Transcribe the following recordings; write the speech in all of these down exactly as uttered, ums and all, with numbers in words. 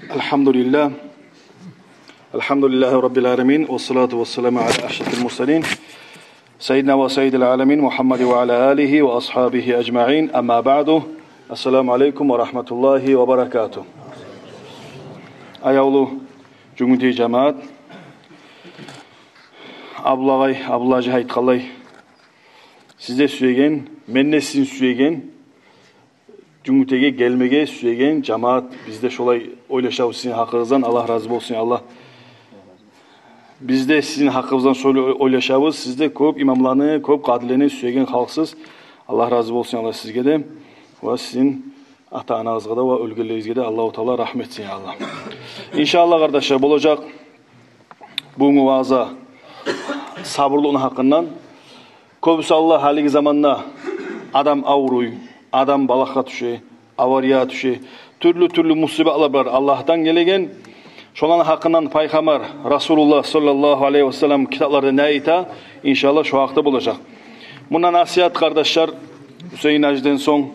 الحمد لله. الحمد لله رب العالمين. والصلاة والسلام على أشرف المرسلين. سيدنا وسيد العالمين محمد وعلى آله وأصحابه أجمعين. أما بعد. السلام عليكم ورحمة الله وبركاته. Аявлу Жюнгютей жамаат. Абдуллагь, Абдулгьажи айтгъанлай, сиз де сюеген, мен де сизин сюеген, Жюнгютейге гелмеге сюеген жамаат, биз де шолай ойлашабыз сизин гьакъыгъыздан, Аллагь рази болсун, Аллагь. Биз де сизин гьакъыгъыздан шолай ойлашабыз, сиз де кёп имамланы, кёп къадилени сюеген халкъсыз. Аллагь рази болсун, Аллагь, сизге де ва сизин ата-анагъызгъа да ва оьлгенлеригизге де Аллагьу Таала рагьмат этсин, я Аллагь. Иншааллагь, къардашлар, болажакъ бугюнгю ваъза сабурлукъну гьакъындан. Кёбюсю Аллагь, гьалиги заманда адам авруй, адам балагьгъа тюше, авария тюше, тюрлю-тюрлю мусибатлар бар Аллагьдан гелеген. Шоланы гьакъындан Пайхаммар Расулуллагь саллаллагьу алайгьи ва саллам китапларда не айта, иншааллагь, шо гьакъда болажакъ. Мунда насигьат, къардашлар, Гьюсейин гьажиден сонг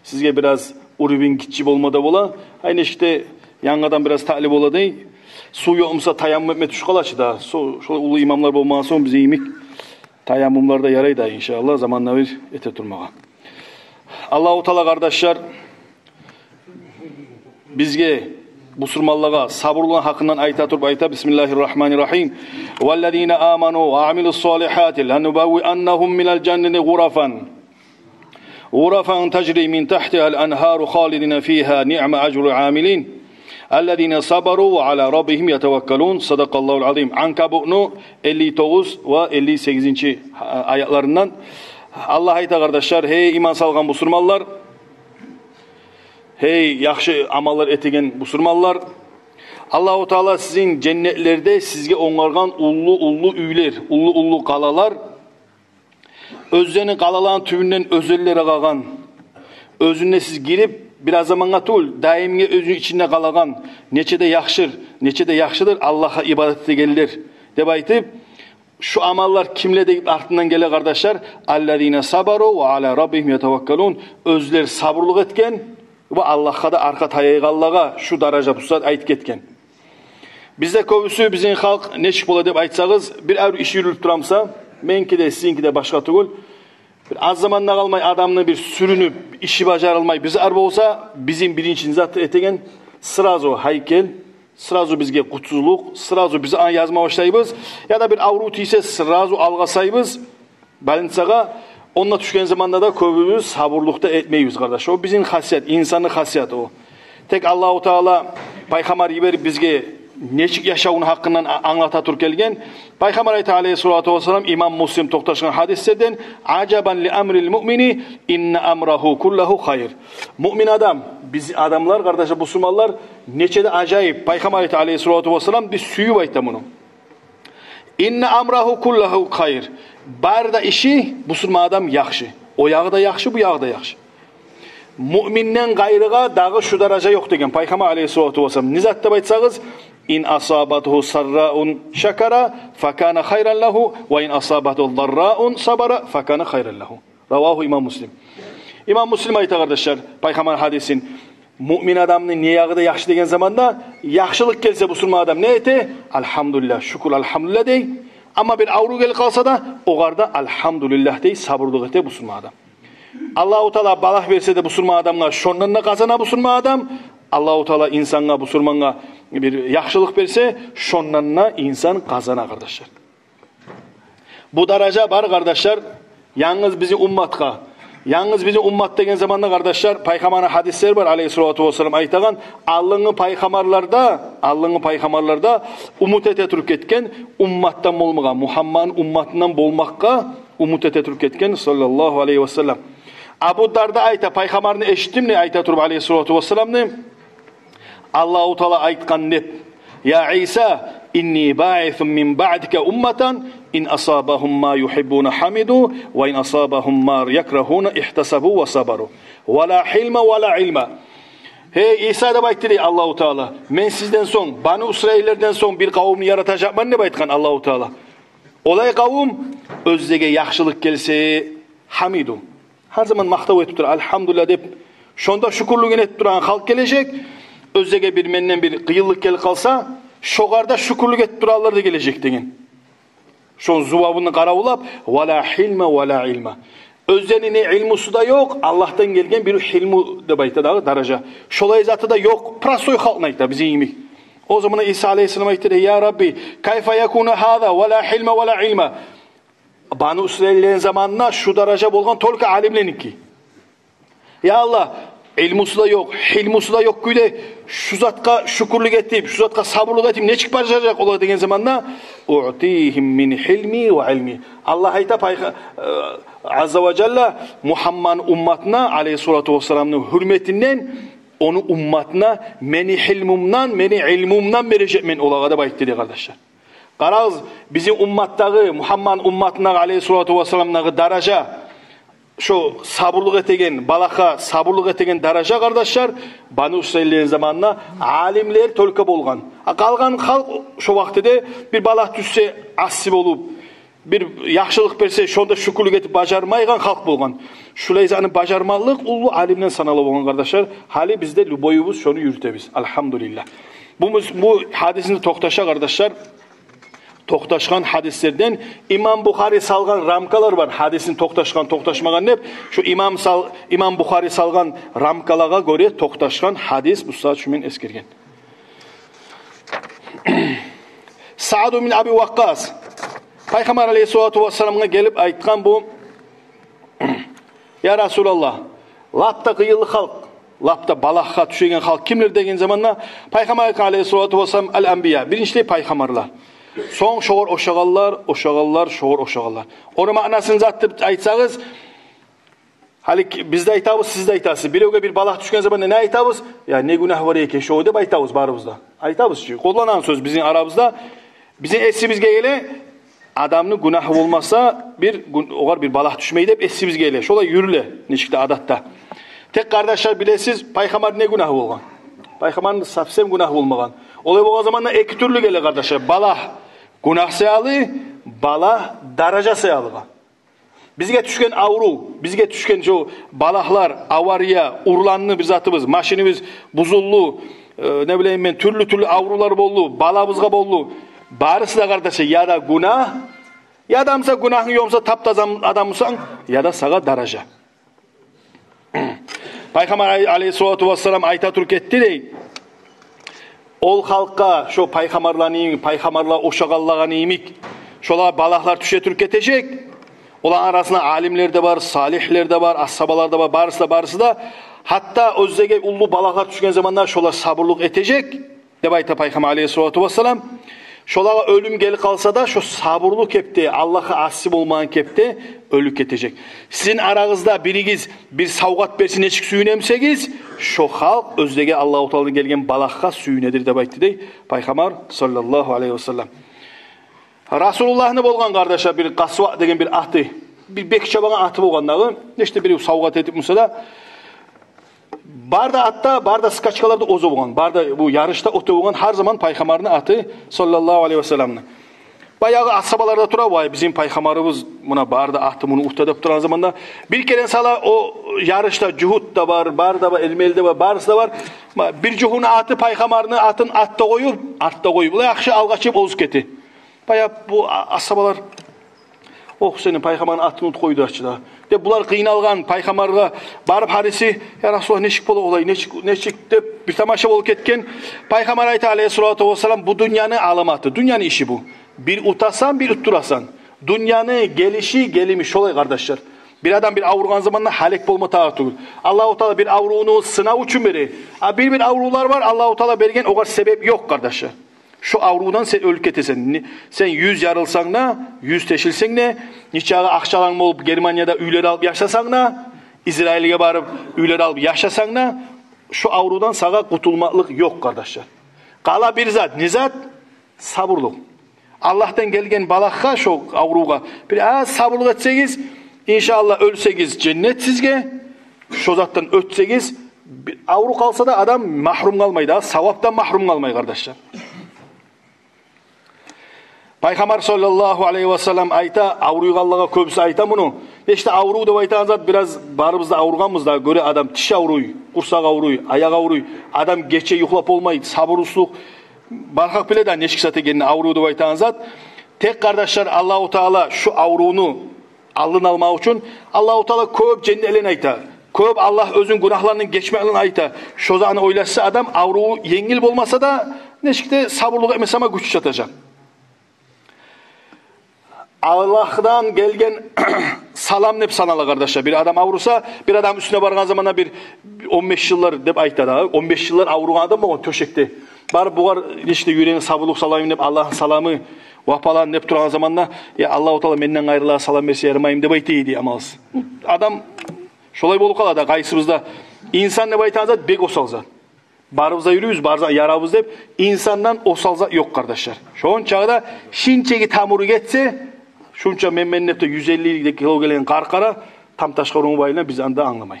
сизге бираз уровень гиччи болма да бола. Ай, нечик де янгыдан бираз таълим бола дей. Сув ёкъ буса, таяммум этме тюшюп къала чы да. Со-, шолай уллу имамлар болмагъан сонг, бизин йимик таяммумлар да ярай да, иншааллагь, заманда бир эте турмагъа. Аллагьу Таала, къардашлар, бизге, бусурманлагъа, сабурлугъуну гьакъындан айта туруп айта: بسم الله الرحمن الرحيم. والذين آمنوا وعملوا الصالحات لنبوئنهم من الجنة غرفا غرفا تجري من تحتها الأنهار خالدين فيها نعم أجر العاملين الذين صبروا وعلى ربهم يتوكلون. صدق الله العظيم. Анкабутну элли тогъуз ва элли сегизинчи аятларындан. Аллагь айта, къардашлар: «Гьей, иман салгъан бусурманлар, гьей, яхшы амаллар этеген бусурманлар, Аллагьу Таала сизин женнетлерде сизге онгаргъан уллу-уллу уьйлер, уллу-уллу къалалар, оьзлени къалаланы тюбюнден оьзенлер агъагъан, оьзюне сиз гирип, бираз замангъа тюгюл, даимге оьзюню ичинде къалагъан, нече де яхшыр, нече де яхшыдыр Аллагьгъа ибадат этегенлер», — деп айтып, шу амаллар кимлеге деп артындан геле, къардашлар? «الذين صبروا وعلى ربهم يتوكلون». Оьзлер сабурлукъ этген ва Аллагьгъа да аркъа таяйгъанлагъа шу даража бусурман айтып гетген. Бизде кёбюсю, бизин халкъ нечик бола деп айтсагъыз, бир авур иш юрюлюп тура буса, меники де, сизинки де башгъа тюгюл, бир аз заман да къалмай адамны бир сюрюнюп, иши бажарылмай бир зат болса, бизин биринчи зат этеген сразу гьайкел, сразу бизге къутсузлукъ, сразу биз аны язма башлайбыз. Яда бир аврув тийсе, сразу алгъасайбыз больницагъа. Онда тюшген заманда да кёбюбюз сабурлукъ да этмейбиз, къардаш. О бизин хасият, инсанны хасияты о. Тек Аллагьу Таала пайхаммар йиберип, бизге нечик яшавну гьакъындан а-, англата туруп гелген. Пайхаммар айта, алайгьиссалату вассалам, имам Муслим токъташгъан гьадислерден: «عجبا لأمر المؤمن إن أمره كله خير». Муъмин адам, биз адамлар, къардашлар, бусурманлар, нече де ажайып. Пайхаммар айта, алайгьиссалату вассалам, биз сююп айта муну: «إن أمره كله خير». Бары да иши бусурман адам яхшы. О ягъы да яхшы, бу ягъы да яхшы. Муъминден къайрыгъа дагъы шу даража ёкъ деген Пайхаммар, алайгьиссалату вассалам. Не зат деп айтсагъыз: «إن أصابته سراء شكر فكان خيرا له وإن أصابته ضراء صبر فكان خيرا له». Равагьу имам Муслим. Имам Муслим айта, къардашлар, пайхаммар гьадисин. Муъмин адамны не ягъы да яхшы деген заманда, яхшылыкъ гелсе бусурман адам не эте? «Альгьамдулиллагь, шюкюр, альгьамдулиллагь», — дей. Амма бир аврув гелип къалса да, огъар да «Альгьамдулиллагь», — дей, сабурлукъ эте бусурман адам. Аллагьу Таала балагь берсе де бусурман адамгъа, шондан да къазана бусурман адам. Аллагьу Таала инсангъа, бусурмангъа бир яхшылыкъ берсе, шондан да инсан къазана, къардашлар. Бу даража бар, къардашлар, янгыз бизин умматгъа. Янгыз бизин уммат деген заманда, къардашлар, пайхаммарны гьадислери бар, алайгьиссалату вассалам, айтагъан, алдынгъы пайхаммарларда, алдынгъы пайхаммарларда умут эте туруп гетген умматдан болмагъа, Мугьаммадны умматындан болмакъгъа умут эте туруп гетген, саллаллагьу алайгьи ва саллам. Абу Дарда айта, пайхаммарны эшитдим дей айта туруп, алайгьиссалату вассаламны, Аллагьу Таала айтгъан деп: «يا عيسى إني باعث من بعدك أمة إن أصابهم ما يحبون حمدوا وإن أصابهم ما يكرهون احتسبوا وصبروا ولا حلم ولا علم». «Гьей Иса, — деп айтды дей Аллагьу Таала, — мен сизден сонг, Бану Исраиллерден сонг бир къавумну яратажакъман», — деп айтгъан Аллагьу Таала. Олай къавум, оьзлеге яхшылыкъ гелсе, «حمدوا», гьар заман макътав этип тура, «альгьамдулиллагь» деп, шонда шюкюрлюгюн этип турагъан халкъ гележек. Оьзлеге бир менден бир къыйынлыкъ гелип къалса, шогъар да шюкюрлюк этип туралар да гележек деген. Шону зувабын къаравуллап, «Ва ла хилма, ва ла илма». Оьзлени не илмусу да ёкъ, Аллагьдан гелген бир хилму деп айта дагъы даража. Шолай заты да ёкъ, простой халкъны айта, бизин йимик. О заманда Иса алейгьиссалам айтды: «Я Рабби, кайфа якуну гьаза, ва ла хилма, ва ла илма?» Бану Исраиллени заманында шу даража болгъан только алимленики. Я Аллагь, илмусу да ёкъ, хилмусу да ёкъ кюйде, шу затгъа шюкюрлюк этип, шу затгъа сабурлукъ этип, нечик бажаражакъ олар деген заманда, «Уътигьим мин хилми ва илми». Аллагь айта пайха-, э, азза ва жалла, Мухаммадны умматына, алейгьиссалату вассаламны гьюрметинден, ону умматына мени хилмумдан, мени илмумдан бережекмен олагъа деп айтды дей, къардашлар. Къарагъыз, бизин умматдагъы, Мухаммадны умматындагъы, алейгьиссалату вассаламдагъы даража, шо сабурлукъ этеген, балагьгъа сабурлукъ этеген даража, къардашлар, Бану Исраиллени заманында алимлер только болгъан. А къалгъан халкъ шо вакътиде бир балагь тюшсе, асси болуп, бир яхшылыкъ берсе, шонда шюкюрлюк этип бажармайгъан халкъ болгъан. Шулай затны бажармакълыкъ уллу алимден санала болгъан, къардашлар. Гьали биз де любойубуз шону юрютебиз. Альгьамдулиллагь. Бу мус-, бу гьадисни токъташа, къардашлар, токъташгъан гьадислерден имам Бухари салгъан рамкалар бар. Гьадисни токъташгъан, токъташмагъан деп, шу имам сал-, имам Бухари салгъан рамкалагъа гёре токъташгъан гьадис бу сагьат шу мен эсгерген. Саад бин Аби Вакъкъас Пайхаммар алейгьиссалату вассаламгъа гелип айтгъан бу: «Я Расулаллагь, лап да къыйынлы халкъ, лап да балагьгъа тюшеген халкъ кимлер?» — деген заманда, Пайхаммар айтгъан алейгьиссалату вассалам: «Ал-анбия, биринчилей пайхаммарлар. Сонг шогъар ошагъанлар, ошагъанлар, шогъар ошагъанлар». Ону маънасын зат деп айтсагъыз, гьали ки-, биз де айтабыз, сиз де айтасыз. Биревге бир балагь тюшген заманда не айтабыз? «Я, не гюнагь бар экен шо», — деп айтабыз барыбыз да. Айтабыз чы, къолланагъан сёз бизин арабызда. Бизин эсибизге геле, адамны гюнагьы болмаса, бир гюн-, огъар бир балагь тюшмей деп эсибизге геле. Шолай юрюле, нечик де адатда. Тек, къардашлар, билесиз, пайхаммар не гюнагьы болгъан? Пайхаммарны совсем гюнагьы болмагъан. Олай болгъан заманда эки тюрлю геле, къардашлар. Балагь гюнагь саялы, балагь даража саялыгъа. Бизге тюшген аврув, бизге тюшген шо балагьлар, авария, урланды бир затыбыз, машинибиз бузулду, э, не билейим мен, тюрлю-тюрлю аврувлар болду, балабызгъа болду. Барысы да, къардашлар, я да гюнагь, я да буса гюнагьынг ёкъ буса, таптаза адам бусанг, я да сагъа даража. Пайхаммар алей-, алейгьиссалату вассалам айта туруп гетди дей: «Ол халкъгъа, шо пайхаммарланы йимик, пайхаммарлагъа ошагъанлагъа йимик, шолагъа балагьлар тюше туруп гетежек. Оланы арасында алимлер де бар, салигьлер де бар, асгьабалар да бар, барысы да, барысы да. Гьатта оьзлеге уллу балагьлар тюшген заманда шолар сабурлукъ этежек», — деп айта Пайхаммар алейгьиссалату вассалам. «Шолагъа оьлюм гелип къалса да, шо сабурлу кепде, Аллагьгъа асси болмагъан кепде оьлюп гетежек. Сизин арагъызда биригиз бир савгъат берсе, нечик сююне бусагъыз, шо халкъ оьзлеге Аллагьу Таала гелген балагьгъа сююнедир», — деп айтды дей Пайхаммар саллаллагьу алайгьи васаллам. Расулуллагьны болгъан, къардашлар, бир Къасва деген бир аты, бир бек чабагъан аты болгъан дагъы. Нечик де бирев савгъат этип буса да, бары да атда, бары да скачкаларда оьзю болгъан, бары да бу ярышда оьте болгъан гьар заман Пайхаммарны аты, саллаллагьу алайгьи васалламны. Баягъы асгьабалар да тура: «Вай, бизин Пайхаммарыбыз, муна бары да аты муну уртда», — деп турагъан заманда, бир керен сала о ярышда жугьут да бар, бары да бар, элмели де бар, барысы да бар. Ма, бир жугьутну аты Пайхаммарны атын артда къоюп, артда къоюп, олай ахшы алгъа чыгъып озуп гете. Баягъы бу а-, асгьабалар: «Ох, сени Пайхаммарны атын унутуп къойдулар чы да», — деп, булар къыйналгъан, Пайхаммаргъа барып гьариси: «Я Расулуллагь, нечик бола олай, нечик, нечик?» — деп, бир тамаша болуп гетген. Пайхаммар айта, алайгьиссалату вассалам: «Бу дюньяны аламаты, дюньяны иши бу. Бир утасан, бир уттурасан. Дюньяны гелиши, гелими шолай, къардашлар. Бир адам бир авругъан заманда гьалек болма тарыкъ тюгюл. Аллагьу Таала бир аврувну сынав учун бере. А бир-бир аврувлар бар, Аллагьу Таала берген, огъар себеп ёкъ, къардашлар. Шо аврувдан сен оьлюп гетесен. Не, сен юз ярылсанг да, юз тешилсенг де, нечакъы акъчаланг болуп, Германияда уьйлер алып яшасанг да, Израильге барып уьйлер алып яшасанг да, шо аврувдан сагъа къутулмакълыкъ ёкъ, къардашлар. Къала бир зат, не зат? Сабурлукъ. Аллагьдан гелген балагьгъа, шо аврувгъа бир аз сабурлукъ этсегиз, иншааллагь, оьлсегиз, женнет сизге. Шо затдан оьтсегиз, бир аврув къалса да, адам магьрюм къалмай да, савапдан магьрюм къалмай, къардашлар». Пайхаммар саллаллагьу алайгьи васаллам айта, авруйгъанлагъа кёбюсю айта муну. Нечик де аврув деп айтагъан зат, бираз барыбыз да авругъанбыз да, гёре адам тиш авруй, къурсакъ авруй, аякъ авруй. Адам гече юхлап болмай, сабурсузлукъ. Бар халкъ биле де нечик зат экенин аврув деп айтагъан зат. Тек, къардашлар, Аллагьу Таала шу аврувну алдын алмакъ учун Аллагьу Таала кёп женнетлени айта. Кёп Аллагь оьзюню гюнагьларындан гечмеклени айта. Шо затны ойлашса адам, аврув енгил болмаса да, нечик де сабурлукъ этмесе, ама гюч чатажакъ. Аллагьдан гелген салам деп санала, къардашлар. Бир адам авруса, бир адам уьстюне баргъан заманда бир он беш йыллар деп айта да, он беш йыллар авругъан адам болгъан тёшекде. Барып бугъар нечик де юрегине сабурлукъ салайым деп, Аллагьны саламы, вапалан деп турагъан заманда, я Аллагьу Таала, менден къайрылагъа салам берсе ярамаймы деп айта эди амалсыз. Адам шолай болуп къала да, къайсыбыз да. Инсан деп айтагъан зат бек осал зат. Барыбыз да юрюйбюз, барыбыз да ярабыз деп, инсандан осал зат ёкъ, къардашлар. Шончакъы да шинчеги тамуру гетсе, шунча мен-мен деп де юз элли кило гелген къаркъара тамташгъа уруну байлана, биз анда англамай.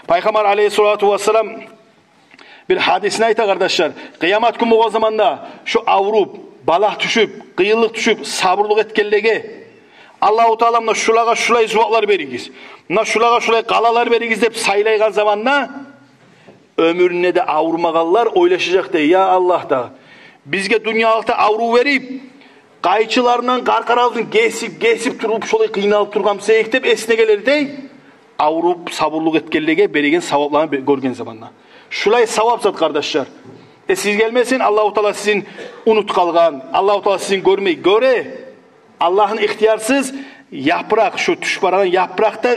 Пайхаммар алайгьиссалату вассалам бир гьадисинде айта, къардашлар, къыямат гюн болгъан заманда шу авруп, балагь тюшюп, къыйынлыкъ тюшюп, сабурлукъ этгенлеге Аллагьу Таала муна шулагъа шулай зуваплар беригиз, муна шулагъа шулай къалалар беригиз деп сайлайгъан заманда, оьмюрюнде де аврумагъанлар ойлашажакъ дей: я Аллагь да, бизге дюньялыкъда аврув берип, къайчыларындан къаркъарабызны гесип-гесип туруп, шолай къыйналып тургъан эсине гелер дей, авруп сабурлукъ этгенлеге береген савапларын бе-, гёрген заманда. Шулай савап зат, къардашлар. Э, сиз гелмесин, Аллагьу Таала сизин унутуп къалгъан, Аллагьу Таала сизин гёрмей, гёре. Аллагьны ихтиярсыз япыракъ, шу тюшюп барагъан япыракъ да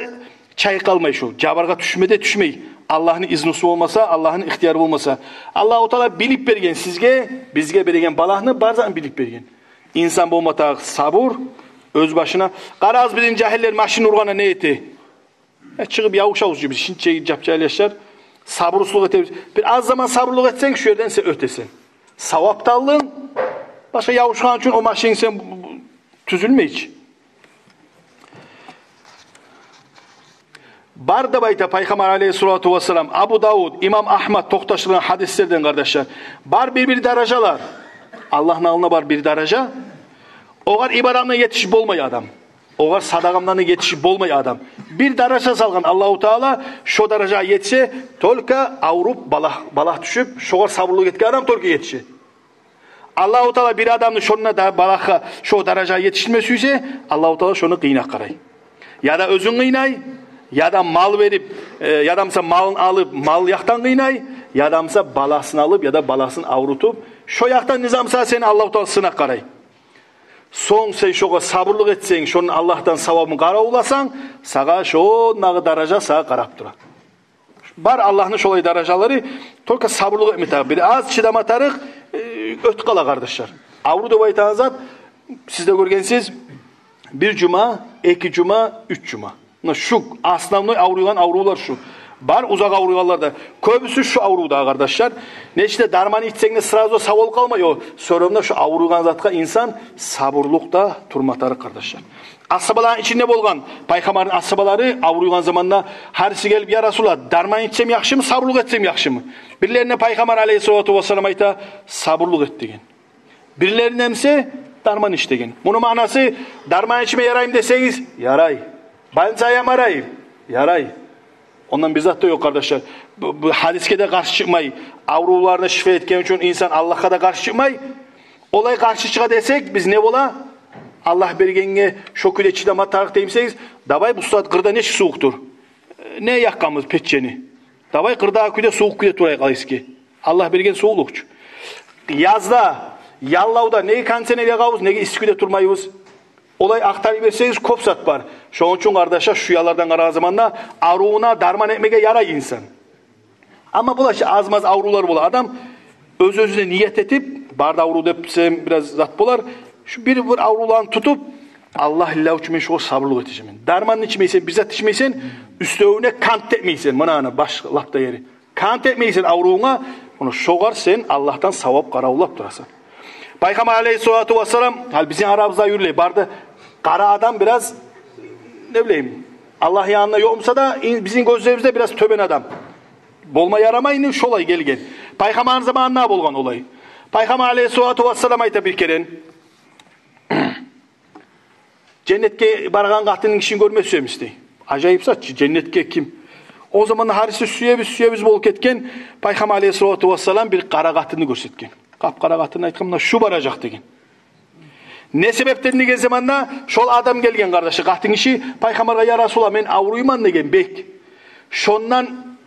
чайкъалмай, шу жабаргъа тюшме де тюшмей. Аллагьны изнусу болмаса, Аллагьны ихтияры болмаса. Аллагьу Таала билип берген сизге, бизге береген балагьны, бар затны билип берген. Инсан болма тарыкъ сабур, оьз башына. Къарагъыз, бизин жагьиллер машин ургъанда не эте? Э, чыгъып явуш-явуш, биз шинчеги жапжагьил яшлар, сабурсузлукъ этебиз. Бир аз заман сабурлукъ этсенг, шу ерден сен оьтесен. Савап да алдынг, башгъа явушгъан учун о машин сен тюзюлмей чи. Бар деп айта Пайхаммар алайгьиссалату вассалам, Абу Давуд, имам Агьмад токъташдыргъан гьадислерден, къардашлар. Бар бир-бир даражалар. Аллагьны алдында бар бир даража. Огъар ибадатдан етишип болмай адам. Огъар садагъадан етишип болмай адам. Бир даража салгъан Аллагьу Таала, шо даражагъа етише только авруп, балагь, балагь тюшюп, шогъар сабурлукъ этген адам только етише. Аллагьу Таала бир адамны шонда да балагьгъа, шо даражагъа етишдирме сюйсе, Аллагьу Таала шону къыйнап къарай. Я да оьзюн къыйнай, я да мал берип, э, я да буса малын алып, мал якъдан къыйнай, я да буса баласын алып, я да баласын аврутуп, шо якъдан не зат буса сени Аллагьу Таала сынап къарай. Сонг сен шогъар сабурлукъ этсенг, шону Аллагьдан савабын къаравулласанг, сагъа шондагъы даража сагъа къарап тура. Бар Аллагьны шолай даражалары, только сабурлукъ этме тарыкъ. Бир аз чыдама тарыкъ, э, оьтюп къала, къардашлар. Аврув деп айтагъан зат, сиз де гёргенсиз, бир жума, эки жума, уьч жума. Муна шу основной авруйгъан аврувлар шу. Бар узакъ авруйгъанлар да. Кёбюсю шу аврувда, къардашлар. Нечик де дарман ичсенг де сразу сав болуп къалмай о. Всё равно шу авруйгъан затгъа инсан сабурлукъда турма тарыкъ, къардашлар. Асгьабаланы ичинде болгъан, Пайхаммарны асгьабалары авруйгъан заманда гьариси гелип: «Я Расулуллагь, дарман ичсем яхшымы, сабурлукъ этсем яхшымы?» Бирлерине Пайхаммар алайгьиссалату вассалам айта: «Сабурлукъ эт», – деген. Бирлерине буса: «Дарман ич», – деген. Муну маънасы: «Дарман ичме яраймы?» – десегиз, ярай. «Больницагъа ятма яраймы?» – ярай. Ондан бир зат да ёкъ, къардашлар. Бу, бу гьадисге де къаршы чыкъмай, аврувларына шифа этген учун инсан Аллагьгъа да къаршы чыкъмай. Олай къаршы чыгъа десек, биз не бола? Аллагь бергенге шо кюйде чыдама тарыкъ деймисегиз, давай, бу сагьат къырда нечик сувукъдур? Э, не якъгъанбыз печени? Давай, къырдагъы кюйде, сувукъ кюйде турайыкъ алайске. Аллагь берген сувукълукъ чу. Язда, яллавда неге кондиционер ягъабыз, неге исси кюйде турмайбыз? Олай ахтарып берсегиз, кёп зат бар. Шону учун, къардашлар, шу янлардан къарагъан заманда аврувуна дарман этмеге ярай инсан. Амма бола чы, аз-маз аврувлар бола. Адам оьз-оьзюне ният этип, бар да аврув деп сен бираз зат болар. Шу бир-бир аврувланы тутуп, Аллагь лиллагь учун мен шугъар сабурлукъ этежекмен. Дарман ичмейсен, бир зат ичмейсен, уьстевюне кант этмейсен. Муна ана баш лап да ери. Кант этмейсен аврувунга, муна шогъар сен Аллагьдан савап къаравуллап турасан. Пайхаммар алайгьиссалату вассалам, гьали бизин арабызда юрюлей, барды къара адам бираз, не билейим, Аллагь янында ёкъ буса да, ин-, бизин гёзлерибизде бираз тёбен адам. Болма ярамай, инде шолай гелген. Пайхаммарны заманында болгъан олай. Пайхаммар алайгьиссалату вассалам айта бир керен: Женнетге баргъан къатынгишини гёрме сюемисиз дей. Ажайып зат чы, женнетге ким? О заманда гьариси сюебиз, сюебиз болуп гетген. Пайхаммар алейгьиссалату вассалам бир къара къатынны гёрсетген. Къап-къара къатынны, айтгъан: «Муна шу баражакъ», — деген. Не себепден деген заманда шол адам гелген, къардашлар, къатынгиши, Пайхаммаргъа: «Я Расулаллагь, мен авруйман, — деген, — бек. Шондан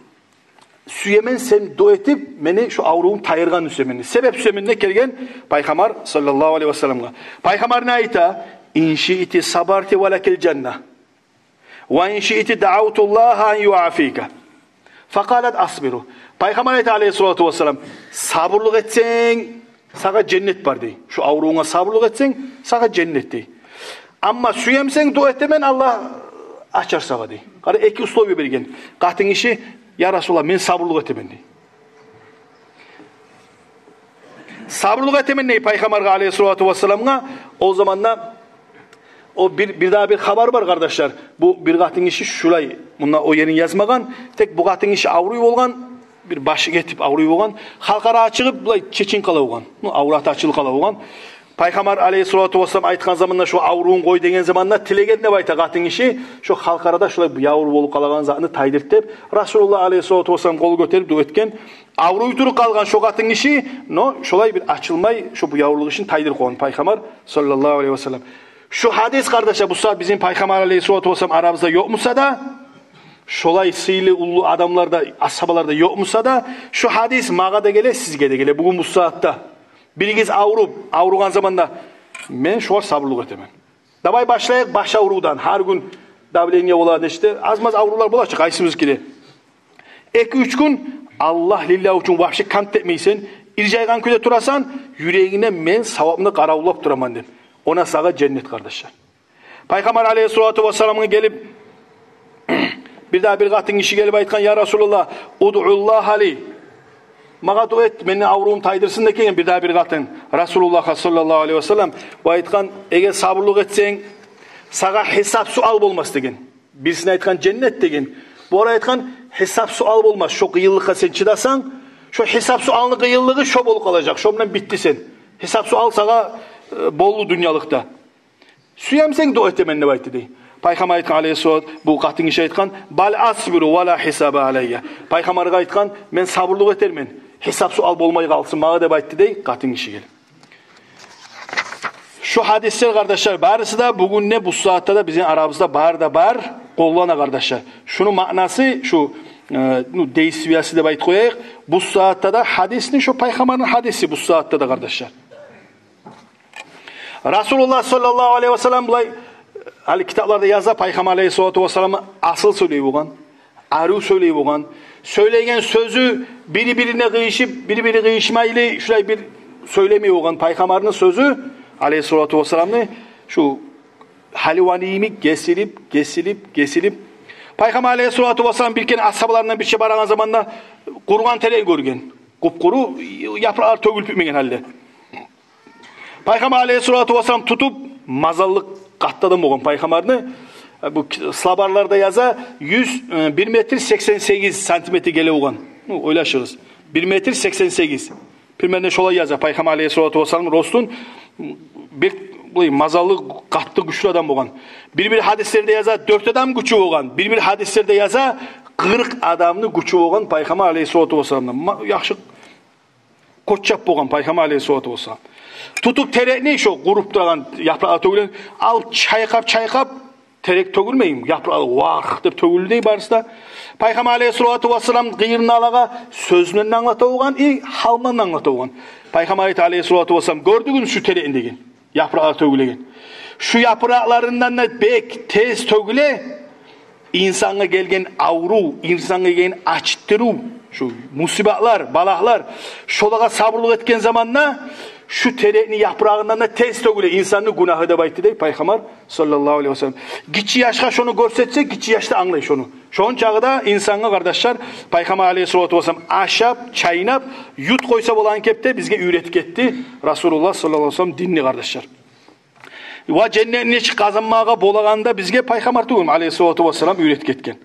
сюемен сен дуа этип, мени шу аврувум тайдыргъанны сюемен», — деп. Себеп сюемен деп гелген Пайхаммар саллаллагьу алайгьи васалламгъа. Пайхаммар не айта? «Ин шиъти сабарти ва лакил жанна. Ва ин шиъти даъавтуллагьа ан юафика. Факъалат: асбиру». Пайхаммар айта алейгьиссалату вассалам: «Сабурлукъ этсенг, сагъа женнет бар», — дей. «Шу аврувунга сабурлукъ этсенг, сагъа женнет», — дей. «Амма сюемсенг, дуа этемен, Аллагь ачар сагъа», — дей. Къара, эки условие берген. Къатынгиши: «Я Расулаллагь, мен сабурлукъ этемен», — дей. «Сабурлукъ этемен», — дей Пайхаммаргъа алейгьиссалату вассаламгъа. О заманда о бир, бир дагъы бир хабар бар, къардашлар. Бу бир къатынгиши шулай, мунда о ерин язмагъан. Тек бу къатынгиши авруй болгъан, бир башы гетип авруй болгъан. Халкъ арагъа чыгъып, булай чечинген къала болгъан. Ну, авраты ачылып къала болгъан. Пайхаммар алейгьиссалату вассалам айтгъан заманда, шу аврувун къой деген заманда, тилеген деп айта къатынгиши, шу халкъ арада шулай бу явур болуп къалагъан затны тайдырт деп. Расулуллагь алейгьиссалату вассалам къол гётерип дуа этген. Авруй туруп къалгъан шу къатынгиши, но шолай бир ачылмай, шу бу явурлукъ ишин тайдырып къойгъан Пайхаммар саллаллагьу алайгьи васаллам. Шу гьадис, къардашлар, бу сагьат бизин Пайхаммар алейгьиссалату вассалам арабызда ёкъ буса да, шолай сыйлы, уллу адамлар да, асгьабалар да ёкъ буса да, шу гьадис магъа да геле, сизге де геле. Бугюн бу сагьатда биригиз авруп, авругъан заманда: «Мен шугъар сабурлукъ этемен». Давай башлайыкъ баш аврувдан. Гьар гюн давление бола, нечте, аз-маз аврувлар бола чы къайсыбызныки де. Эки-уьч гюн Аллагь лиллагь учун вообще камт этмейсен, иржайгъан кюйде турасан, юрегингде: «Мен савабымны къаравуллап тураман», — деп. Она сагъа женнет, къардашлар. Пайхаммар алейгьиссалату вассаламгъа гелип, бир дагъы бир къатынгиши гелип айтгъан: «Я Расулаллагь, удъуллагьа ли. Магъа дуа эт, мени аврувум тайдырсын», — деген бир дагъы бир къатын Расулуллагьгъа саллаллагьу алайгьи васаллам. Бу айтгъан: «Эгер сабурлукъ этсенг, сагъа гьисап-суал болмас», — деген. Бирисине айтгъан: «Женнет», — деген. Бугъар айтгъан: «Гьисап-суал болмас. Шо къыйынлыкъгъа сен чыдасанг, шо гьисап-суалны къыйынлыгъы шо болуп къалажакъ. Шо булан битди сен. Гьисап-суал сагъа, э, болду дюньялыкъда. Сюемсенг, дуа этемен», — деп айтды дей. Пайхаммар айтгъан алейгьиссалат, бу къатынгиши айтгъан: «Бал асбиру ва ла гьисаба алайя». Пайхаммаргъа айтгъан: «Мен сабурлукъ этермен, гьисап-суал болмай къалсын магъа», — деп айтды дей къатынгиши гелип. Шу гьадислер, къардашлар, барысы да бугюн де, бу сагьатда да бизин арабызда бар да бар, къоллана, къардашлар. Шуну маънасы шу, э, ну, действиясы деп айтып къояйыкъ. Бу сагьатда да гьадисни, шу Пайхаммарны гьадиси бу сагьатда да, къардашлар. Расулуллагь саллаллагьу алайгьи васаллам булай, гьали китапларда яза, Пайхаммар алейгьиссалату вассалам асыл сёйлей болгъан, арив сёйлей болгъан. Сёйлейген сёзю бири-бирине къыйышып, бири-бири къыйышмайлы, шулай бир сёйлемей болгъан Пайхаммарны сёзю, алейгьиссалату вассаламны, шу гьаливаны йимик гесилип, гесилип, гесилип. Пайхаммар алейгьиссалату вассалам бир керен асгьабаларындан бирче барагъан заманда къуругъан терек гёрген. Къуп-къуру, япыракълар тёгюлюп битмеген гьалда. Пайхаммар алейгьиссалату вассалам тутуп, мазаллы къатты адам болгъан Пайхаммарны, э, бу к-, словарьларда яза, юз, э, бир метр сексен сегиз сантиметр геле болгъан. Ну, ойлашыгъыз. Бир метр сексен сегиз. Примерно шолай яза Пайхаммар алейгьиссалату вассалам ростун. Бек, булай, мазаллы, къатты, гючлю адам болгъан. Бир-бир гьадислерде яза, дёрт адам гючю болгъан. Бир-бир гьадислерде яза, къыркъ адамны гючю болгъан Пайхаммар алейгьиссалату вассаламны. Ма-, яхшы къоччап болгъан Пайхаммар алейгьиссалату вассалам. Тутуп терекни, шо къуруп турагъан, япыракълар тёгюлген, алып чайкъап, чайкъап, терек тёгюлмейми, япыракълар варх деп тёгюлдю дей барысы да. Пайхаммар алейгьиссалату вассалам къыйырындалагъа сёз булан англата болгъан, и гьал булан англата болгъан. Пайхаммар айта алейгьиссалату вассалам: «Гёрдюгюзмю шу терекни?» — деген. Япыракълар тёгюлеген. Шу япыракъларындан да бек тез тёгюле инсангъа гелген аврув, инсангъа гелген ачытдырыв, шу мусибатлар, балагьлар, шолагъа сабурлукъ этген заманда шу терекни япырагъындан да тез тёгюле инсанны гюнагьы деп айтды дей Пайхаммар саллаллагьу алайгьи васаллам. Гиччи яшгъа шону гёрсетсе, гиччи яш да англай шону. Шончакъы да инсангъа, къардашлар, Пайхаммар алейгьиссалату вассалам ашап, чайнап, ют къойса болагъан кепде бизге уьйретип гетди Расулуллагь саллаллагьу алайгьи васаллам динни, къардашлар. Ва женнетни нечик къазанмагъа болагъанын да бизге Пайхаммар тюгюлмю алейгьиссалату вассалам уьйретип гетген.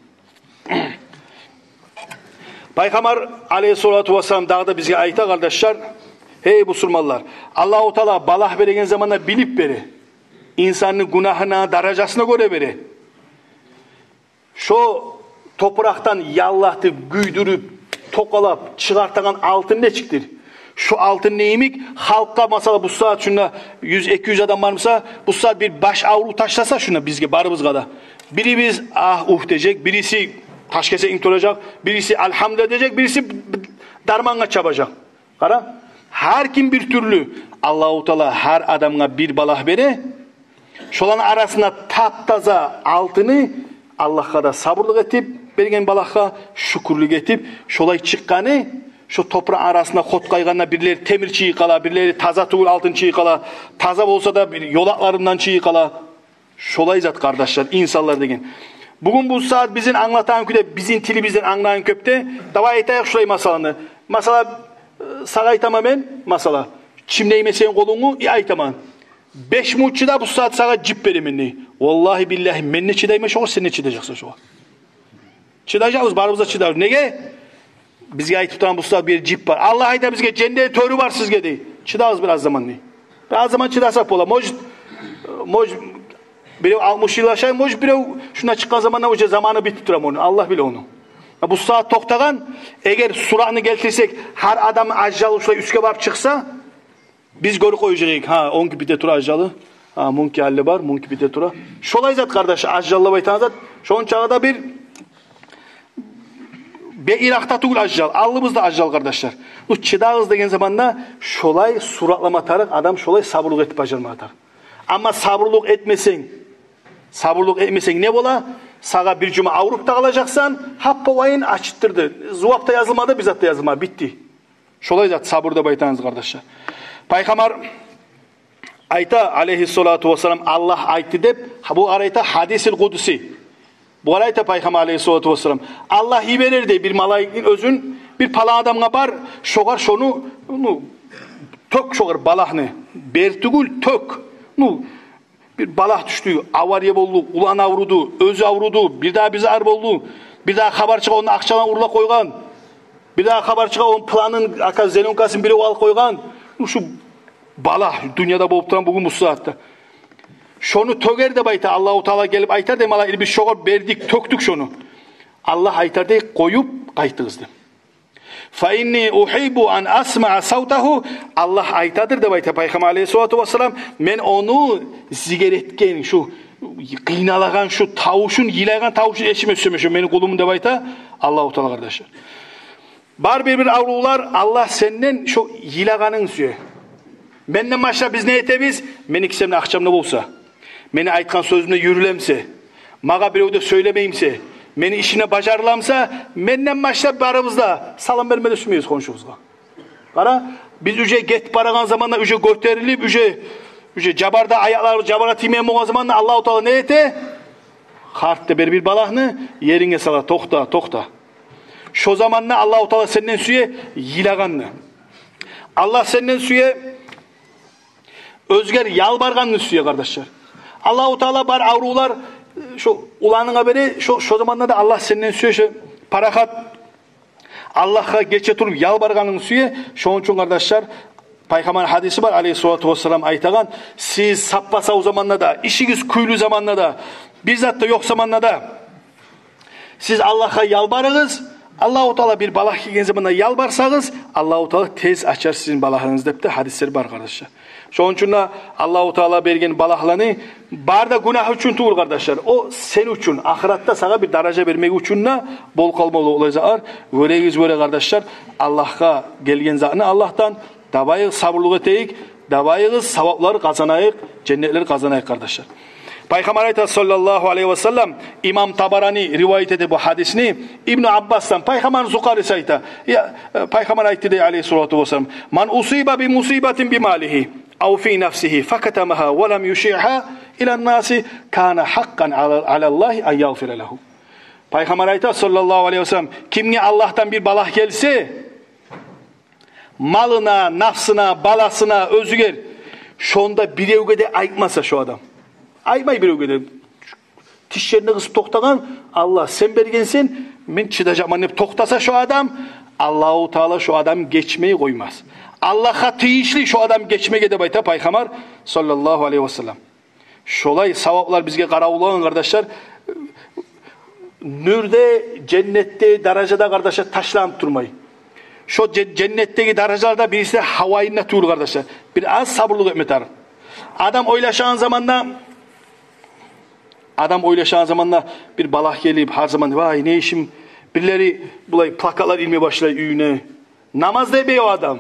Пайхаммар алейгьиссалату вассалам дагъы да бизге айта, къардашлар: «Гьей бусурманлар, Аллагьу Таала балагь береген заманда билип бере. Инсанны гюнагьына, даражасына гёре бере. Шо топуракъдан яллатып, гюйдюрюп, токъалап чыгъартагъан алтын нечикдир? Шо алтын не йимик? Халкъгъа, масала, бу сагьат шунда юз, эки юз адам бар буса, бу сагьат бир баш аврув ташласа шунда бизге, барыбызгъа да, бирибиз агь-угь дежек, бириси ташкесекни тёлежек, бириси альгьамдулиллагь дежек, бириси дармангъа чабажакъ. Къара, гьар ким бир тюрлю. Аллагьу Таала гьар адамгъа бир балагь бере. Шоланы арасында тап-таза алтыны, Аллагьгъа да сабурлукъ этип, берген балагьгъа шюкюрлюк этип, шолай чыкъгъаны, шо топуракъ арасында хоткайгъанда бирлери темир чыгъып къала, бирлери таза тюгюл алтын чыгъып къала, таза болса да бир ёлакъларындан чыгъып къала. Шолай зат, къардашлар, инсанлар деген. Бугюн бу сагьат бизин англатагъан кюйде, бизин тилибизден англайгъан кюйде, давай айтайыкъ шулай масаланы. Масала, э, сагъа айтаман мен, масала, чимдейме сени къолунгну, и айтаман. Беш минут чыда, бу сагьат сагъа жип беремен дей. Валлагьи, биллагьи, мен де чыдайман шогъар, сен де чыдажакъсан шогъар. Чыдажакъбыз, барыбыз да чыдайбыз. Неге? Бизге айтып турагъан бу сагьат бир жип бар. Аллагь айта бизге, женнетни тёрю бар сизге дей. Чыдагъыз бир аз заман дей. Бир аз заман чыдасакъ бола. Может, может, бирев алтмыш йыл яшай, может, бирев шунда чыкъгъан заманда уже заманы битип тура ону. Аллагь биле ону. Бу сагьат токътагъан, эгер суратны гелтирсек, гьар адам ажалы шулай уьстге барып чыкъса, биз гёрюп къоюжакъ эдик, гьа, онки бите тура ажалы, гьа, мунки гьали бар, мунки бите тура. Шолай зат, къардаш, ажал деп айтагъан зат. Шончагъы да бир бек йыракъда тюгюл ажал, алдыбызда ажал, къардашлар. Бу чыдагъыз деген заманда шолай суратлама тарыкъ, адам шолай сабурлукъ этип бажарма тарыкъ. Амма сабурлукъ этмесенг, сабурлукъ этмесенг не бола? Сагъа бир жума авруп да къалажакъсан, гьаппа вайын ачытдырды. Зувап да язылмады, бир зат да язылмады, битди. Шолай зат сабур деп айтагъаныбыз, къардашлар. Пайхаммар айта, алейгьиссалату вассалам, Аллагь айтды деп, бу къара айта, гьадисил къудси. Бу къара айта Пайхаммар, алейгьиссалату вассалам, Аллагь йиберер дей бир малайикни оьзюн, бир палан адамгъа бар, шогъар шону, ну, тёк шогъар балагьны, бер тюгюл, тёк. Ну, бир балагь тюшдю, авария болду, улан авруду, оьзю авруду, бир дагъы бир зат болду, бир дагъы хабар чыгъа, ону акъчаларын урлап къойгъан, бир дагъы хабар чыгъа, ону планын, ака, зелёнкасын бирев алып къойгъан. Ну, шу балагь дюньяда болуп турагъан бугюн бу сагьатда. Шону тёгер деп айта, Аллагьу Таала гелип айтар дей малайик, биз шогъар бердик, тёкдюк шону. Аллагь айтар дей, къоюп къайтыгъыз деп. Фа инни ухиббу ан асмаа савтагьу. Аллагь айтадыр деп айта Пайхаммар, алейгьиссалату вассалам, мен ону зигер этген, шу къыйналагъан, шу тавушун, йылайгъан тавушун эшитме сюемен, шу мени къулум деп айта Аллагьу Таала, къардашлар. Бар бир-бир аврувлар, Аллагь сенден шу йылагъанынгны сюе. Менден башлап биз не этебиз? Мени кисемде акъчам да болса, мени айтгъан сёзюмде юрюлемсе, магъа бирев де сёйлемеймсе, мени ишимде бажарыламса, менден башлап барыбыз да салам берме де сюймейбиз хоншубузгъа. Къара, биз уже гетип барагъан заманда, уже гётерилип, уже, уже жабарда, аякъларыбыз жабаргъа тиймеген болгъан заманда Аллагьу Таала не эте? Харт да бер бир балагьны, еринге сала, токъта, токъта. Шо заманда Аллагьу Таала сенден сюе йылагъанны. Аллагь сенден сюе оьзгер ялбаргъанны сюе, къардашлар. Аллагьу Таала бар аврувлар, э, шо уланынга бере, шо, шо заманда да Аллагь сенден сюе шо парахат, Аллагьгъа гече туруп ялбаргъанынгны сюе. Шону учун, къардашлар, Пайхаммар гьадиси бар, алейгьиссалату вассалам, айтагъан: сиз саппа-сав заманда да, ишигиз кюйлю заманда да, бир зат да ёкъ заманда да, сиз Аллагьгъа ялбарыгъыз. Аллагьу Таала бир балагь гелген заманда ялбарсагъыз, Аллагьу Таала тез ачар сизин балагьыгъызны деп де гьадислер бар, къардашлар. Шону учун да Аллагьу Таала берген балагьланы бары да гюнагь учун тюгюл, къардашлар. О сен учун, ахыратда сагъа бир даража бермек учун да болуп къалмагъа бола олай затлар. Вёрегиз, вёре, къардашлар, Аллагьгъа гелген затны Аллагьдан, давайыкъ, сабурлукъ этейик, давайыгъыз, саваплар къазанайыкъ, женнетлер къазанайыкъ, къардашлар. Пайхаммар айта, саллаллагьу алейгьи ва саллам, имам Табарани ривайат эте бу гьадисни Ибну Аббасдан, Пайхаммар зукъариси айта. Я, э, Пайхаммар айтды дей, алейгьиссалату вассалам: «Ман усиба би мусибатин би малигьи ав фи нафсигьи факатамагьа ва лам юшигьа илан наси, кана гьакъкъан ала, алаллагьи ан ягъфира лагьу». Пайхаммар айта, саллаллагьу алейгьи ва саллам, кимге Аллагьдан бир балагь гелсе, малына, нафсына, баласына, оьзюгер, шонда биревге де айтмаса шо адам. Айтмай биревге де. Тишлерин къысып токътагъан: «Аллагь, сен бергенсен, мен чыдажакъман», — деп токътаса шо адам, Аллагьу Таала шо адамны гечмей къоймас. Аллагьгъа тийишли шо адам гечмеге деп айта Пайхаммар, саллаллагьу алейгьи ва саллам. Шолай саваплар бизге къаравуллагъан, къардашлар. Нюрде, женнетде, даражада, къардашлар, ташланып турмай. Шо же-, женнетдеги даражаларда бириси де гьавайында тюгюл, къардашлар. Бир аз сабурлукъ этме тарыкъ. Адам ойлашагъан заманда, адам ойлашагъан заманда бир балагь гелип, гьар заман: «Вай, не ишим?» Бирлери булай плакатлар илме башлай уьюне. Намаз да этмей о адам.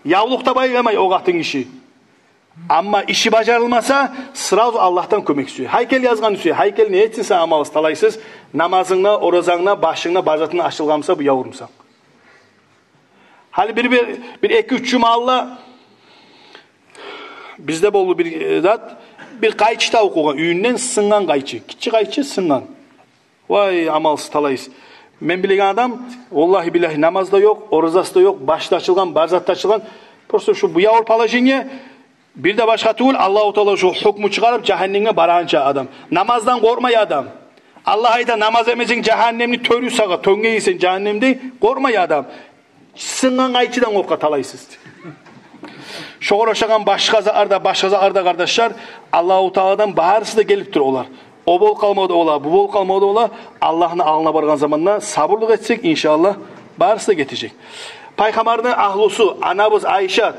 Явлукъ да байламай о къатын гиши. Амма иши бажарылмаса, сразу Аллагьдан кёмек сюе. Гьайкел язгъан сюе. Гьайкел не этсин сагъа амалсыз, талайсыз? Намазынгда, оразангда, башынгда, бар затынгда ашылгъан буса, бу явур буса. Гьали бир, бир, бир эки-уьч жума алда бизде болду бир, э, зат, бир къайчы табып къойгъан, уьюнден сынгъан къайчы, гиччи къайчы сынгъан. Вай, амалсыз, талайсыз. Мен билеген адам, валлагьи-биллагьи, намаз да ёкъ, оразасы да ёкъ, башы да ачылгъан, бар зат да ачылгъан. Просто шу бу явур положение, бир де башгъа тюгюл, Аллагьу Таала шу гьукму чыгъарып, жагьаннемге барагъанча адам. Намаздан къоркъмай адам. Аллагь айта: «Намаз этмесенг, жагьаннемни тёрю сагъа, тёнгейсен жагьаннемде», къоркъмай адам. Сынгъан къайчыдан къоркъа талайсыз. Шогъар ошагъан башгъа затлар да, башгъа затлар да, къардашлар, Аллагьу Тааладан барысы да гелип тура олар. О болуп къалмагъа да бола, бу болуп къалмагъа да бола. Аллагьны алдына баргъан заманда сабурлукъ этсек, иншааллагь, барысы да гетежек. Пайхаммарны агьлюсю, анабыз Айшат,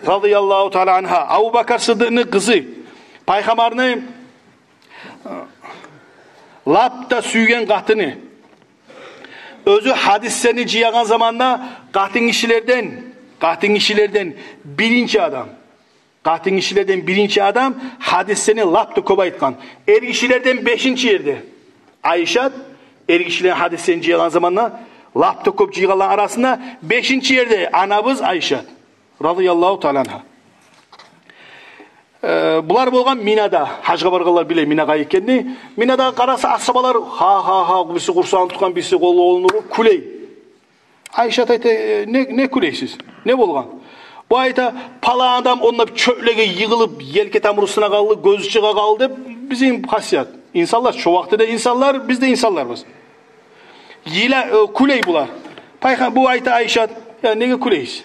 радияллагьу таала ангьа, Абубакар Сыддыкъны къызы, пайхаммарны лап да сюйген къатыны. Оьзю гьадислени жыягъан заманда къатынгишилерден, къатынгишилерден биринчи адам. Къатынгишилерден биринчи адам, гьадислени лап да кёп айтгъан. Эргишилерден бешинчи ерде Айшат, эргишилер гьадислени жыягъан заманда лап да кёп жыйгъанланы арасында бешинчи ерде анабыз Айшат, радияллагьу таала ангьа. Э, булар болгъан Минада, гьажгъа баргъанлар биле Минагъа экенни. Минада къараса, асгьабалар, гьа, гьа, гьа, бириси къурсагъын тутгъан, бириси къолун уруп кюлей. Айшат айта: «Э, не, не кюлейсиз? Не болгъан?» Бу айта: «Палан адам онда чёплеге йыгъылып, елке тамурусуна къалды, гёзю чыгъа къалды», — деп, бизин хасият. Инсанлар, шо вакътиде инсанлар, биз де инсанларбыз. Йыла-, э, кюлей булар. Пайха-, бу айта, Айшат: «Я, неге кюлейсиз?»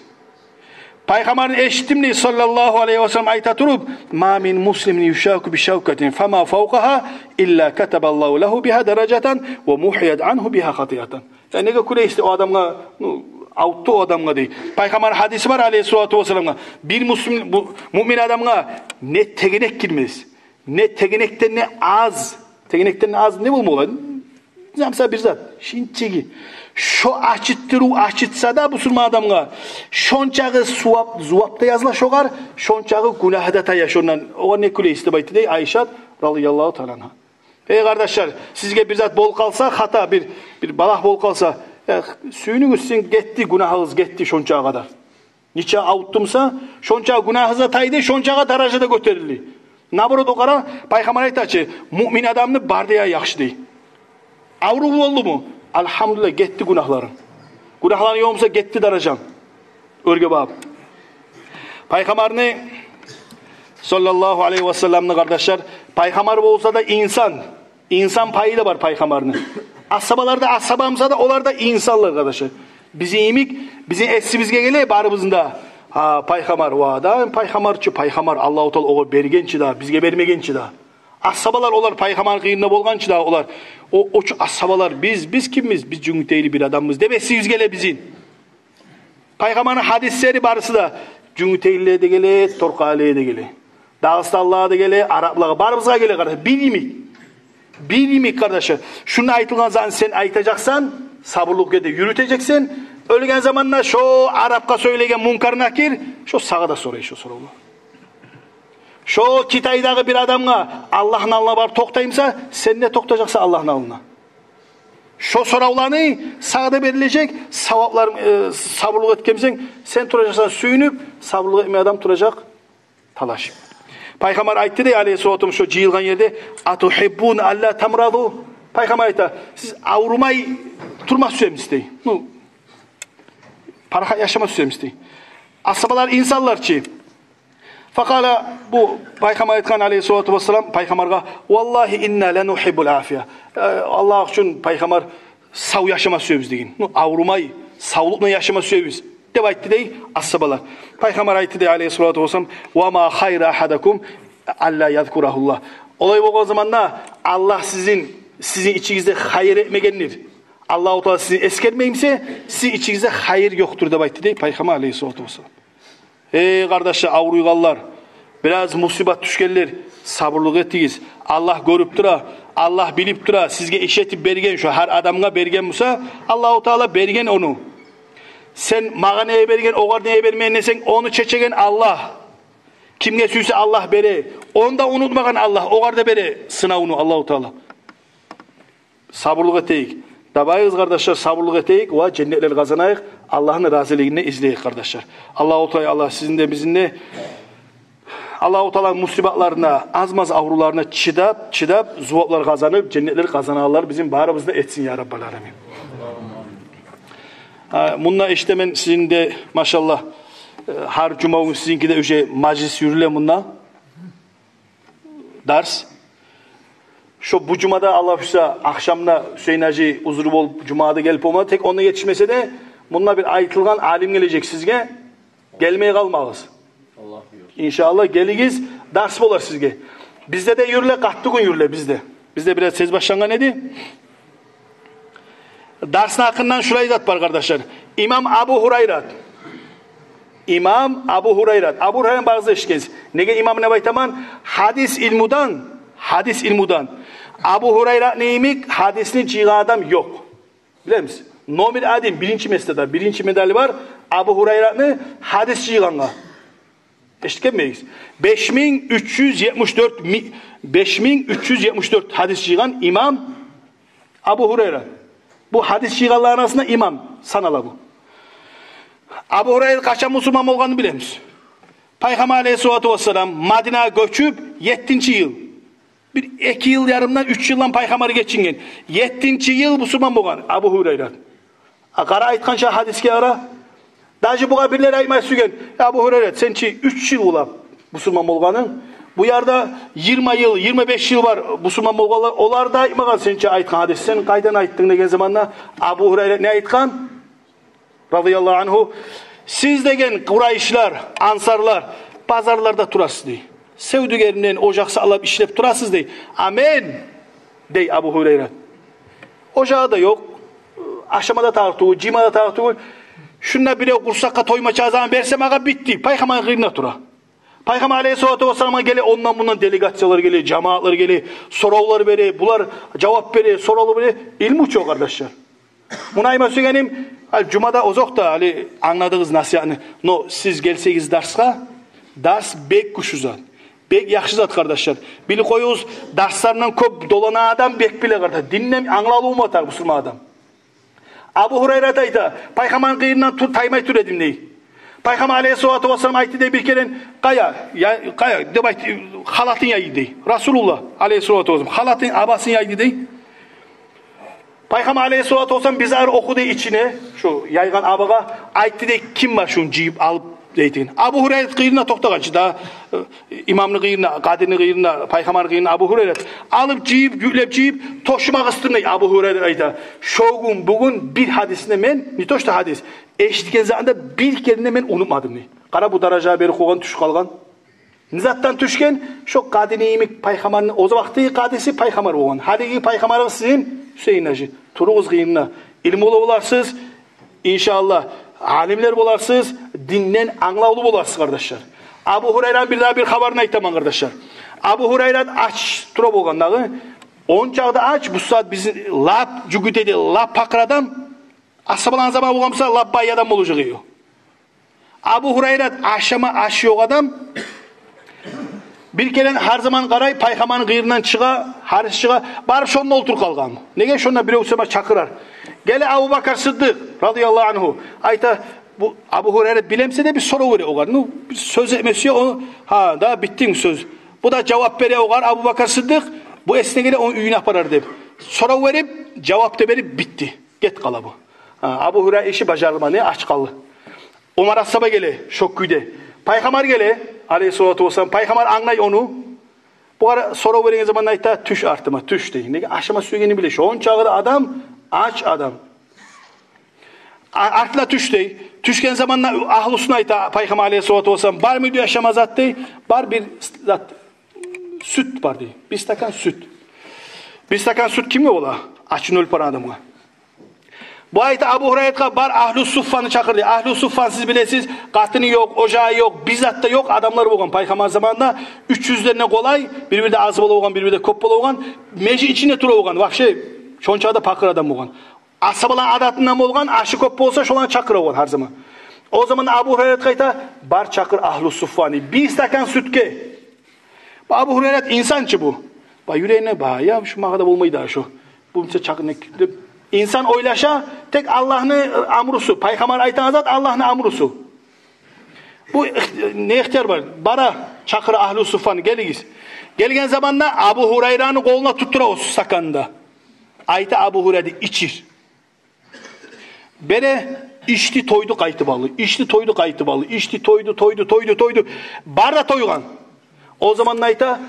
Пайхаммарны эшитдим дей, саллаллагьу алайгьи ва саллам, айта туруп: «Ма мин муслимин юшаку би шавкатин фама фавкъагьа илла катабаллагьу лагьу бигьа даражатан ва мухьият ангьу бигьа хатиатан». Я, неге кюлейсиз о адамгъа, ну, авуртду о адамгъа дей. Пайхаммар гьадиси бар, алайгьиссалату вассаламгъа: «Бир муслим, бу, муъмин адамгъа не тегенек гирмес, не тегенекден де аз, тегенекден де аз не болма бола? Замса бир зат, шинчиги. Шо ачытдырыв ачытса да бусурман адамгъа, шончакъы сувап, зувап да языла шогъар, шончакъы гюнагь да тая шондан. Огъар не кюлейсиз?» — деп айтды дей Айшат, радияллагьу таала ангьа. Эй, къардашлар, сизге бир зат болуп къалса, хата бир, бир балагь болуп къалса, э, сююнюгюз, сизин гетди, гюнагьыгъыз гетди шончагъа къадар. Нече авуртдумса, шонча гюнагьы да тайды, шончагъа даража да гётерилди. Наоборот, о къара, пайхаммар айта чы, муъмин адамны бары да яхшы дей. Аврув болдуму? Альгьамдулиллагь, гетди гюнагьларынг. Гюнагьларынг ёкъмуса, гетди даражанг. Оьрге багъып. Пайхаммарны, саллаллагьу алайгьи ва салламны, къардашлар, пайхаммар болса да инсан, инсан пайы да бар пайхаммарны. Асгьабалар да асгьаба буса да, олар да инсанлар, къардашлар. Бизин йимик, бизин эсибизге геле барыбызны да: «Гьа, пайхаммар, ва да, пайхаммар чы, пайхаммар, Аллагьу Таала огъар берген чи дагъы, бизге бермеген чи дагъы». Асгьабалар, олар пайхаммар къырыйында болгъан чы дагъы, олар, о, о чу асгьабалар, биз, биз кимбиз? Биз жюнгютейли бир адамбыз деп эсибизге геле бизин. Пайхаммарны гьадислери барысы да жюнгютейлилеге де геле, торкъалылагъа да геле, дагъыстанлылагъа да геле, араплагъа, барыбызгъа геле, къардашлар. Бир йимик. Бир йимик, къардашлар. Шунда айтылгъан затны сен айтажакъсан, сабурлукъ герти юрютежексен. Оьлген заманда шо арапгъа сёйлеген Мункар Накир, шо сагъа да сорай шо соравну. Шо Китайдагъы бир адамгъа Аллагьны алдына барып токътаймыса, сен де токътажакъсан Аллагьны алдына. Шо соравланы сагъа да берилежек, саваплар, э, сабурлукъ этгенсен, сен туражакъсан сююнюп, сабурлукъ этмеген адам туражакъ талашып. Пайхаммар айтды дей, алайгьиссалату вассалам, шо жыйылгъан ерде: «Атухиббуна алла тамраду?» Пайхаммар айта: «Сиз аврумай турма сюемисиз?» — дей. Ну, парахат яшама сюемисиз? — дей. Асгьабалар инсанлар чы. Факъала, бу пайхаммар айтгъан, алайгьиссалату вассалам, пайхаммаргъа: «Валлагьи инна ланухиббул афия». Э, Аллагь учун, пайхаммар, сав яшама сюебиз деген. Ну, аврумай, савлукъ булан яшама сюебиз деп айтды дей асгьабалар. Пайхаммар айтды дей, алайгьиссалату вассалам: «Ва ма хайру ахадикум «Алла язкурагьуллагь». Олай болгъан заманда Аллагь сизин, сизин ичигизде хайыр этмегендир. Аллагьу Таала сизин эсгермей буса, сизин ичигизде хайыр ёкъдур деп айтды дей Пайхаммар алейгьиссалату вассалам. Эй, къардашлар, авруйгъанлар, бираз мусибат тюшгенлер, сабурлукъ этигиз. Аллагь гёрюп тура, Аллагь билип тура, сизге иш этип берген, шо гьар адамгъа берген буса, Аллагьу Таала берген ону. Сен магъа неге берген, огъар неге бермейген десенг, ону чечеген Аллагь. Кимге сюйсе Аллагь бере. Ону да унутмагъан Аллагь, огъар да бере сынавну Аллагьу Таала. Сабурлукъ этейик. Давайыгъыз, къардашлар, сабурлукъ этейик ва женнетлер къазанайыкъ. Аллагьны разилигин излейик, къардашлар. Аллагьу Таала, Аллагь сизин де, бизин де Аллагьу Таала мусибатларына, аз-маз авруларына чыдап, чыдап, зуваплар къазанып, женнетлер къазанагъанлар бизин барыбызны да этсин, я Раббал аламин. Гьа, мунда эшитемен сизин де, машаллагь, э, гьар жума гюн сизинки де уже мажлис юрюле мунда. Дарс. Шо бу жумада, Аллагь буюрса, ахшамда Гьюсейин гьажи узру болуп, жумада гелип болмады. Тек онда етишмесе де, мунда бир айтылгъан алим гележек сизге. Гелмей къалмагъыз. Аллагь буюрса. Иншааллагь, гелигиз, дарс болар сизге. Бизде де юрюле, къатты гюн юрюле бизде. Бизде бираз тез башлангъан эди. Дарсны гьакъындан шулай зат бар, къардашлар. Имам Абу Гьурайрат. Имам Абу Гьурайрат. Абу Гьурайраны барыгъыз да эшитгенсиз. Неге имам деп айтаман? Гьадис илмудан, гьадис илмудан Абу Гьурайратны йимик гьадисни жыйгъан адам ёкъ. Билемисиз? Номер один, биринчи местода, биринчи медали бар Абу Гьурайратны гьадис жыйгъангъа. Эшитгенмисиз? Беш минг уьч юз етмиш дёрт ми-, беш минг уьч юз етмиш дёрт гьадис жыйгъан имам Абу Гьурайра. Бу гьадис жыйгъанланы арасында имам санала бу. Абу Гьурайра къачан бусурман болгъанын билемисиз? Пайхаммар алейгьиссалату вассалам Мадинагъа гёчюп, еттинчи йыл. Бир эки йыл ярымдан, уьч йылдан Пайхаммар гечинген. Еттинчи йыл бусурман болгъан Абу Гьурайра. А къара айтгъан чакъы гьадисге къара. Даже бугъар бирлери айтма сюйген: «Я Абу Гьурайра, сен чи уьч йыл бола бусурман болгъанынг. Бу ярда йигирма йыл, йигирма беш йыл бар бусурман болгъанлар, олар да айтмагъан сен чи айтгъан гьадисни, сен къайдан айтдынг?» — деген заманда Абу Гьурайра не айтгъан? Радияллагьу ангьу: «Сиз, — деген, — къурайшлар, ансарлар, базарларда турасыз, — дей. — Севдюгеринден ожакъ сакълап ишлеп турасыз, — дей. — А мен, — дей Абу Гьурайра, — ожагъы да ёкъ, ашама да тарыкъ тюгюл, жыйма да тарыкъ тюгюл. Шунда бирев къурсакъгъа тоймача азан берсе магъа, битди, Пайхаммарны къырыйында тура. Пайхаммар алейгьиссалату вассаламгъа геле ондан-мундан делегациялар геле, жамаатлар геле, соравлар бере, булар жавап бере, соравлар бере. Илму чы о, къардашлар». Муну айтма сюйгеним, ал жумада озокъда, гьали англадыгъыз насигьатны. Но сиз гелсегиз дарсгъа, дарс бек гючлю зат, бек яхшы зат, къардашлар. Билип къоюгъуз, дарсларындан кёп доланагъан адам бек биле, къардашлар. Динден англавлу болма тарыкъ бусурман адам. Абу Гьурайра айта: «Пайхаммарны къырыйындан ту-, таймай тура эдим, — дей. — Пайхаммар алейгьиссалату вассалам айтды, — дей, — бир керен: къая, я, къая деп айтды, халатын яйды, — дей. — Расулуллагь алейгьиссалату вассалам халатын, абасын яйды, — дей. — Пайхаммар алейгьиссалату вассалам бир зат охуду ичине, шо яйгъан абагъа, айтды, — дей, — ким бар шуну жыйып алып, — дей, — деген. Абу Гьурайра къырыйында токътагъан чы да, э, имамны къырыйында, къадини къырыйында, Пайхаммарны къырыйында Абу Гьурайра. Алып жыйып, юклеп жыйып, тёшюме къысдым, — дей Абу Гьурайра, айта. — Шо гюн, бугюн бир гьадисни мен, не то что гьадис, эшитген затны бир керен де мен унутмадым», — дей. Къара, бу даражагъа берип къойгъан, тюшюп къалгъан. Не затдан тюшген? Шо къадини йимик Пайхаммарны, о вакътидеги къадиси Пайхаммар болгъан. Гьалиги Пайхаммарыбыз сизин Гьюсейин гьажи. Туругъуз къырыйында. Илмулу боларсыз, иншааллагь, алимлер боларсыз, динден англавлу боларсыз, къардашлар. Абу Гьурайраны бирдагъы бир хабарын айтаман, къардашлар. Абу Гьурайра ач тура болгъан дагъы. Ончакъы да ач, бу сагьат бизин лап жугьут эди, лап пакъыр адам. Асгьабаланы заманы болгъан буса, лап бай адам болажакъ эди о. Абу Гьурайра ашама ашы ёкъ адам. Бир керен гьар заман къарай, Пайхаммарны къырыйындан чыгъа, гьарис чыгъа, барып шонда олтуруп къалгъан. Неге, шонда бирев сама чакъырар. Геле Абу Бакр Сыддыкъ радияллагьу ангьу, айта, бу Абу Гьурайра билемсе де бир сорав бере огъар. Ну, бир сёз этме сюе, о, гьа, да, битдинг сёз. Бу да жавап бере огъар, Абу Бакр Сыддыкъ, бу эсине геле, ону уьюне апарар деп. Сорав берип, жавап да берип, битди. Гетип къала бу. Гьа, Абу Гьурайра иши бажарылмады, ач къалды. Умар асгьаба геле шо кюйде. Пайхаммар геле, алейгьиссалату вассалам. Пайхаммар англай ону. Бугъар сорав берген заманда айта: «Тюш артыма, тюш», — дей. Неге? Ашама сюегенин биле. Шончакъы да адам, ач адам. А-, артына тюш, — дей. Тюшген заманда агьлюсюне айта Пайхаммар алейгьиссалату вассалам: «Бармы уьйде ашама зат?» — дей. «Бар бир зат». сют бар дей. Бир стакан сют. Бир стакан сют кимге бола? Ачындан оьлюп барагъан адамгъа. Бу айта Абу Гьурайратгъа: «Бар, агьлу суффаны чакъыр», — дей. Агьлу суффаны сиз билесиз, къатыны ёкъ, ожагъы ёкъ, бир зат да ёкъ адамлар болгъан. Пайхаммар заманында уьч юзден де къолай, бир-бирде аз бола болгъан, бир-бирде кёп бола болгъан. Межит ичинде тура болгъан. Вообще, шончакъы да пакъыр адам болгъан. Асгьабаланы адатындан болгъан, ашы кёп болса, шоланы чакъыра болгъан гьар заман. О заман Абу Гьурайратгъа айта: «Бар, чакъыр агьлу суффаны бир стакан сютге». Бу Абу Гьурайрат инсан чы бу. Ба юрегине, ба, я шу магъа да болмай дагъы шу. Бу мисал чакъыр не деп. Инсан ойлаша, тек Аллагьны амрусу, пайхаммар айтагъан зат Аллагьны амрусу. Бу их-, не ихтияр бар? Бара, чакъыра агьлу суффаны, гелигиз. Гелген заманда Абу Гьурайраны къолуна тутдура о стаканны да. Айта Абу Гьурайра: «Ичир». Бере, ичди, тойду, къайтып алды. Ичди, тойду, къайтып алды. Ичди, тойду, тойду, тойду, тойду. Бары да тойгъан. О заманда айта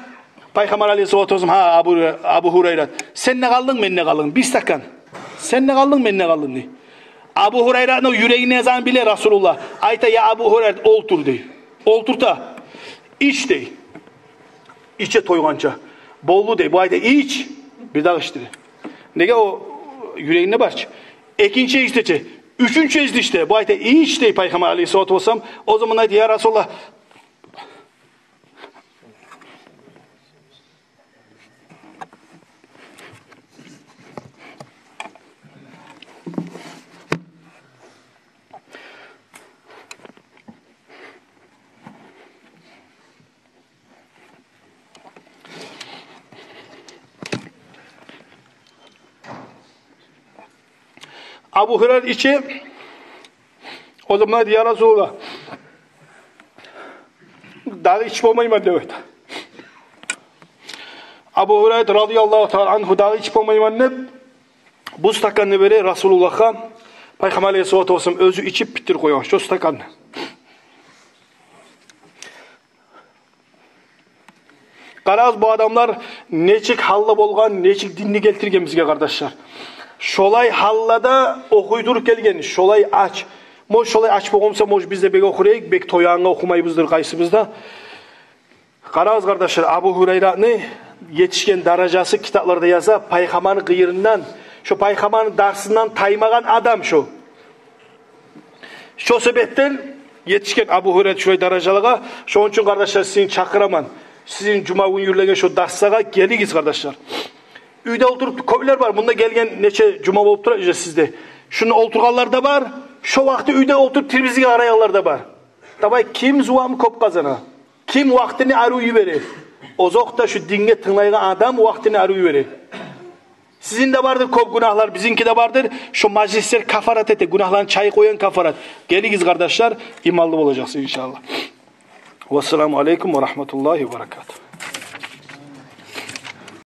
Пайхаммар алейгьиссалату вассалам: «Гьа, Абу, Абу Гьурайрат, сен де къалдынг, мен де къалдым. Бир стакан. Сен де къалдынг, мен де къалдым», — дей. Абу Гьурайратны юрегине язгъанын биле Расулуллагь. Айта: «Я Абу Гьурайрат, олтур», — дей. Олтурта. «Ич», — дей. Иче тойгъанча. «Болду», — дей. Бу айта: «Ич». Бирдагъы ичди. Неге, о юрегинде бар чы. Экинчи ичди чи. Уьчюнчю ичди ичди. Бу айта: «Ич», — дей Пайхаммар алейгьиссалату вассалам. О заман айта: «Я Расулуллагь». Абу Гьурайра иче, о заман айта: «Я Расулуллагь, дагъы ичип болмайман», — деп айта. Абу Гьурайра радияллагьу таала ангьу дагъы ичип болмайман деп, бу стаканны бере Расулуллагьгъа, Пайхаммар алейгьиссалату вассалам оьзю ичип битдирип къойгъан шу стаканны. Къарагъыз, бу адамлар нечик гьалда болгъан, нечик динни гелтирген бизге, къардашлар. Шолай гьалда да охуй туруп гелген, шолай ач. Может, шолай ач болгъан буса, может, биз де бек охур эдик, бек тоягъангъа охумайбыздыр къайсыбыз да. Къарагъыз, къардашлар, Абу Гьурайратны етишген даражасы, китапларда яза, Пайхаммарны къыйырындан, шо Пайхаммарны дарсындан таймагъан адам шо. Шо себепден етишген Абу Гьурайрат шулай даражалагъа. Шону учун, къардашлар, сизин чакъыраман, сизин жума гюн юрюлеген шо дарслагъа гелигиз, къардашлар. Уьйде олтуруп, кёплер бар, мунда гелген нече жума болуп тура уже сизде. Шунда олтургъанлар да бар, шо вакъти уьйде олтуруп телевизоргъа къарайгъанлар да бар. Давай, ким зувабын кёп къазана? Ким вакътини арив йибере? Озокъда, шу динге тынглайгъан адам вакътини арив йибере. Сизин де бардыр кёп гюнагьлар, бизинки де бардыр. Шо мажлислер кафарат эте, гюнагьланы чайып къоягъан кафарат. Гелигиз, къардашлар, иманлы болажакъсыз, иншааллагь. Вассаламу алейкум ва рагьматуллагьи ва баракатугь.